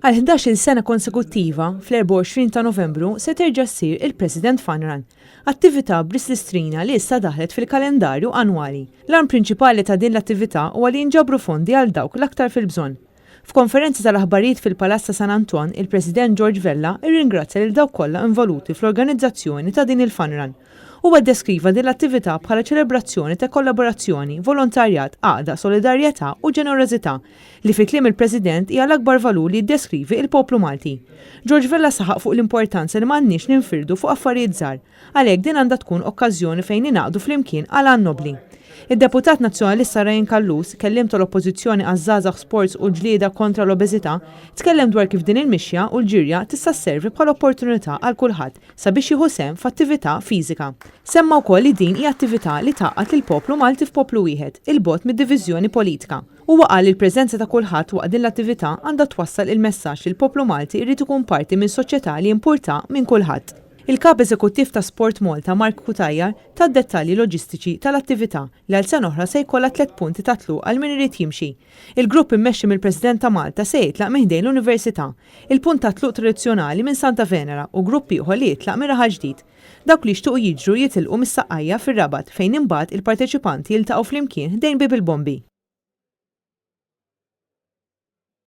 Għal 11-il sena konsekuttiva, fl-24 ta' Novembru se terġa' ssir il-President Fun Run, attività b'risq l-Istrina li issa daħlet fil-kalendarju annwali. L-għan prinċipali ta' din l-attività huwa li jinġabru fondi għal dawk l-aktar fil-bżonn. F'konferenza tal-aħbarijiet fil-Palazz ta' San Anton, il-President George Vella rringrazzja lil dawk kollha involuti fl-organizzazzjoni ta' din il-Fun Run. Huwa ddeskriva din l-attività bħala ċelebrazzjoni ta' kollaborazzjoni, volontarjat, għaqda, solidarjetà u ġenerożità, li fi kliem il-President hija l-akbar valur li jiddeskrivi il-poplu Malti. George Vella saħaq fuq l-importanza li m'għandniex ninfirdu fuq affarijiet żgħar, għalhekk din għandha tkun okkażjoni fejn ningħaqdu flimkien għal għan nobbli. Id-deputat Nazzjonalista Ryan Callus, kelliem tal-Oppożizzjoni għaż-żgħażagħ sports u l-ġlieda kontra l-obeżità, tkellem dwar kif din il-mixja u l-ġirja tista' sservi bħala opportunità għal kulħadd sabiex jieħu sehem f'attività fiżika. Semma wkoll li din hija attività li tgħaqqad lill-poplu Malti f'poplu wieħed, 'il bogħod mid-diviżjoni politika. Huwa qal li l-preżenza ta' kulħadd waqt din l-attività għandha twassal il-messaġġ li l-poplu Malti jrid ikun parti minn soċjetà li jimpurtah minn kulħadd. Il-Kap Eżekuttiv ta' Sport Malta Mark Cutajar ta d-dettalji loġistiċi tal-attività li għal sena oħra se jkollha tlett punti ta' tluq għal min irid jimxi. Il-grupp immexxi mill-President ta' Malta se jitlaq minn ħdejn l-Università, il-punt ta' tluq tradizzjonali minn Santa Venera u grupp ieħor li jitlaq minn Raħal Ġdid. Dawk li jixtiequ jiġru jitilqu mis-Saqqajja fir-Rabat fejn imbagħad il-parteċipanti jiltaqgħu flimkien ħdejn Bieb il-Bombi.